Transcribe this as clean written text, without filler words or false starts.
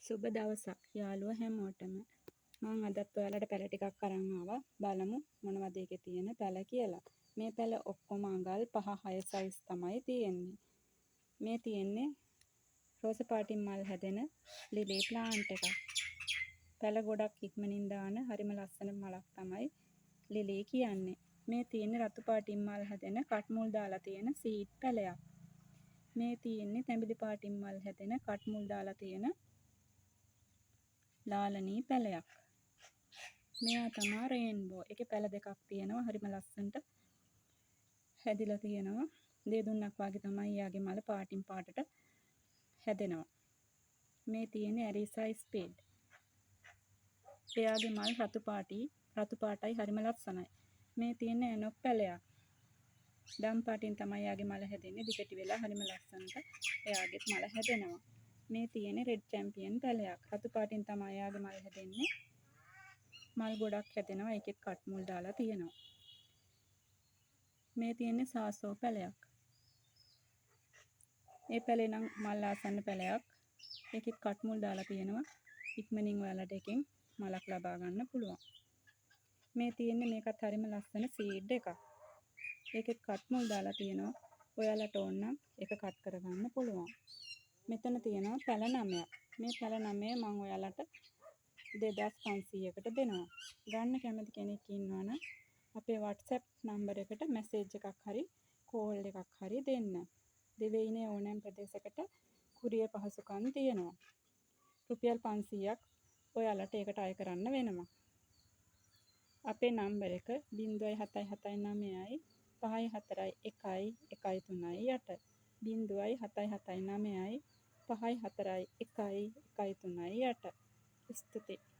සුබ දවසක් යාළුවෝ හැමෝටම. මං අදත් ඔයාලට පැල ටිකක් අරන් ආවා. බලමු මොනවද ඒකේ තියෙන පැල කියලා. මේ පැල ඔක්කොම අඟල් 5 6 සයිස් තමයි තියෙන්නේ. මේ තියෙන්නේ රෝස පාටින් මල් හැදෙන ලිලි ප්ලාන්ට් එකක්. පැල ගොඩක් ඉක්මනින් දාන හරිම ලස්සන මලක් තමයි ලිලි කියන්නේ. මේ තියෙන්නේ රතු පාටින් මල් හැදෙන කට්මුල් දාලා තියෙන සීඩ් පැලයක්. මේ තියෙන්නේ තැඹිලි පාටින් මල් හැදෙන කට්මුල් දාලා තියෙන ලාලනී පැලයක්. මෙයා තමා රේන්බෝ. ඒකේ පැල දෙකක් තියෙනවා. හරිම ලස්සනට හැදිලා තියෙනවා. දේදුන්නක් වගේ තමයි එයාගේ මල පාටින් පාටට හැදෙනවා. මේ තියෙන්නේ ඇරිසා ස්පීඩ්. එයාගේ මල් රතු පාටි රතු පාටයි, හරිම ලස්සනයි. මේ තියෙන්නේ ඇනොක් පැලයක්. දම් පාටින් තමයි එයාගේ මල හැදෙන්නේ. දිගටි වෙලා හරිම ලස්සනට එයාගෙත් මල හැදෙනවා. මේ තියෙන්නේ රෙඩ් චැම්පියන් පැලයක්. රතු පාටින් තමයි එයාගේ මල් හැදෙන්නේ. මල් ගොඩක් හැදෙනවා. ඒකෙත් කට්මුල් දාලා තියෙනවා. මේ තියෙන්නේ සාසෝ පැලයක්. ඒ පැලේ නම් මල් ආසන්න පැලයක්. ඒකෙත් කට්මුල් දාලා තියෙනවා. ඉක්මනින් ඔයාලට එකෙන් මලක් ලබා ගන්න පුළුවන්. මේ තියෙන්නේ මේකත් හරිම ලස්සන සීඩ් එකක්. ඒකෙත් කට්මුල් දාලා තියෙනවා. ඔයාලට ඕන නම් ඒක කට් කරගන්න පුළුවන්. මෙතන තියෙනවා පැල නමයක්. මේ පැල නමය මං ඔයාලට 2500කට දෙනවා. ගන්න කැමති කෙනෙක් ඉන්නවා නම් අපේ WhatsApp number එකට මැසේජ් එකක් හරි කෝල් එකක් හරි දෙන්න. දිවයිනේ ඕනෑම ප්‍රදේශයකට කුරියර් පහසුකම් තියෙනවා. රුපියල් 500ක් ඔයාලට ඒකට අය කරන්න වෙනවා. අපේ නම්බර් එක 0.779යි 5 4යි 1යි 1 3යි 8, 0.779යි 5 4යි 1යි 1 3යි 8. ස්තුතියි.